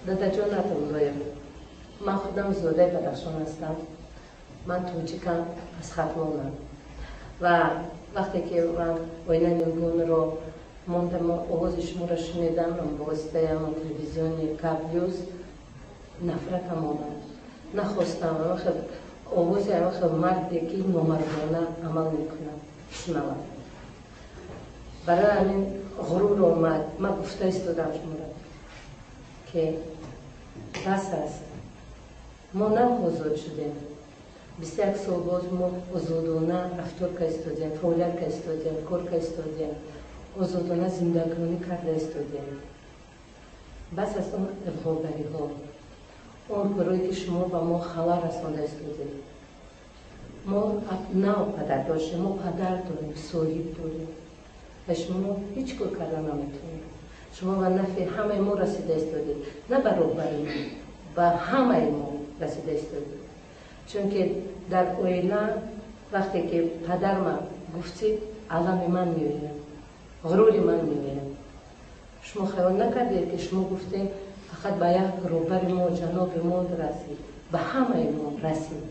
Дадаҷон Атовуллоев, ман худам зодаи Бадахшон ҳастам. Ман тоҷикам, аз Хатлонам. Ва вақте ки ман Оинаи нилгунро мондам, овози шуморо шунидам ба воситаи ҳамон телевизиони К Плюс, нафратам омад. Нахостам овози ҳамин марде, ки номардона амал мекунад, шунавам. Барои ҳамин ғурур омад. Ман гуфта истодам шуморо, ки бас аст. Мо нав озод шудем, 21 сол боз мо озодона рафтор ка истодем, фаъолият ка истодем, кор ка истодем, озодона зиндагонӣ карда истодем. Бас аст он иғвогариҳо, он корое, ки шумо ба мо халал расонда истодед. Мо нав падар доштем, мо падар дорем, соҳиб дорем ва шумо ҳеҷ кор карда наметавонед. Шумо ба нафъи ҳамаи мо расида истодед, на ба роҳбари мо, ба ҳамаи мо расида истодед. Чунки дар оила вақте ки падарма гуфтед, алами ман меояд, ғурури ман меояд. Шумо хаёл накардед, ки шумо гуфтем, фақат ба як роҳбари мо, ҷаноби мо расид, ба ҳамаи мо расид.